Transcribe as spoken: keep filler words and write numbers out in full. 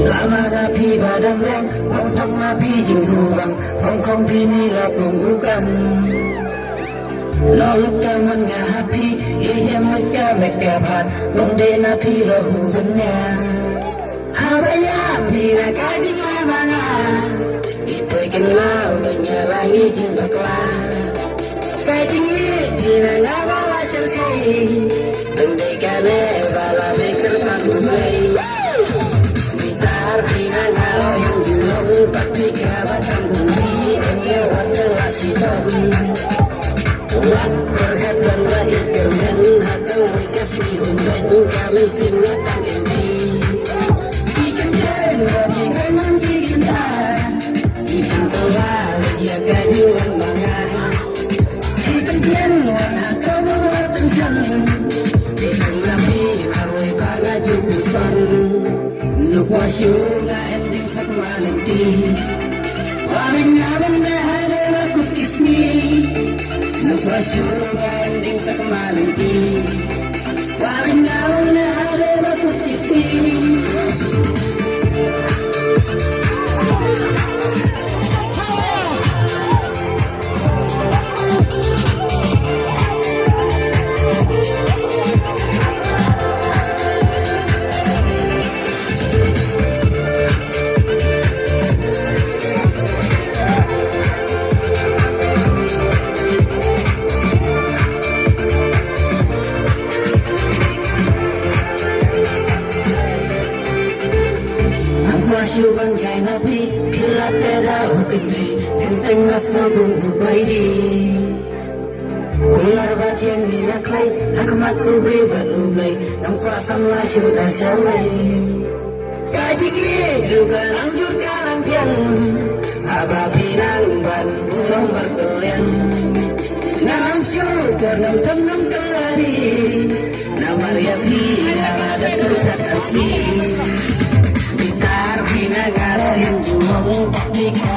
Lama na phi ba dang reng, ong thong na phi jinghu bang, ong khong phi ni la pung u kan. Lo luk ka man nga ha phi, i jem met ka met ka phat, ong de na phi lo hu ben nya. Haba ya phi na ka jingla ba nga, i poi ken lau ben nya la ngi jingbakla. Ka jingïeit phi na nga ba la shyrkhei, dang dei kane ba la beh kyrpang u Blei. Bitar phi na nga ruh hynñiew long, pat phi ka ba tam kumbi, em ïa wat la shitom. Wat pyrkhat don ba ïeit kyrmen, ha kawei ka sngi un beit ka mynsiem nga tang em phi. Phi kyntien ba phi kyrmen phi kynta, phi pynkylla ïa ka jingwan ma nga. Phi pyntian wan ha ka bor attention. Phi pynlap phi marwei ba nga ju puson. Nuk wa shu nga ending sa kma lynti. Wa ring nga ban da ha de wa kut ki sngi. Nuk wa shu nga ending sa kma lynti. Wa ring nga ban da ha de wa kut ki sngi. Ngan kwah shuh ban jai na phi, phi la teh da u kynjri, teng teng nga sngewbha u bai di. Kular ba thiang ïa khlei, ha khmat u briew bad u Blei, ngam kwah samla shuh da shawei. Ka jingïeit ruh ka nang jur ka nang thiang, haba phi nang ban burom bad kylliang. Ngam shuh kyrngam tang nang kylli, namar ïa phi nga la da tu ka kasi. Bitar phi na nga ruh hynñiew long, phi ka